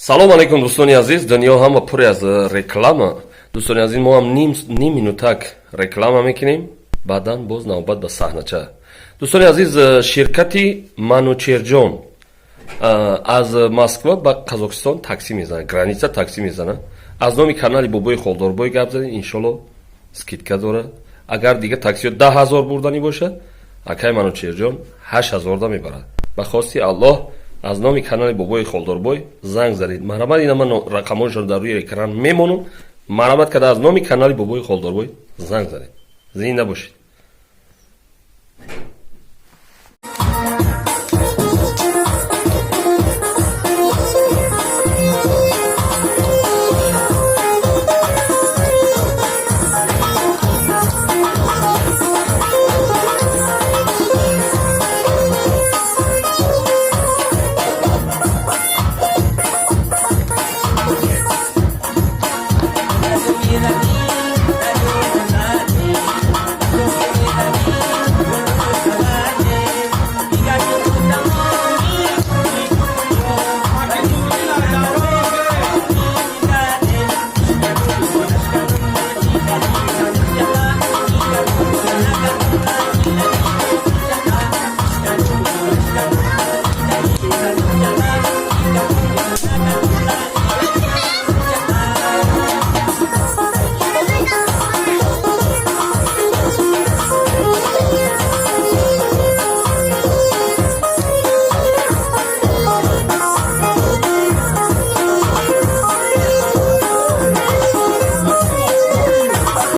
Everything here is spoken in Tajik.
Салом алейкум, дӯстони азиз. Дунё ҳама пур аз реклама. Дӯстони азиз, мо ҳам ним минутак реклама мекунем, баъдан боз навбат ба саҳнача. Дӯстони азиз, ширкати Манучерҷон аз Москва ба Қазоқистон такси мезанад, граница такси мезанад. Аз номи канали Бобои Холдорбой гап задем, иншолло, скидка дорад. Агар дига таксиҳо 10 000 бурданӣ бошад, акай Манучерҷон 8000-да мебарад. Ба хости Аллоҳ, аз номи канали Бобои Холдорбой занг задед. Марҳамат, ина ман рақамҳояшон дар рӯи экран мемонам. Марҳамат карда, аз номи канали Бобои Холдорбой занг задед. Зинда бошед.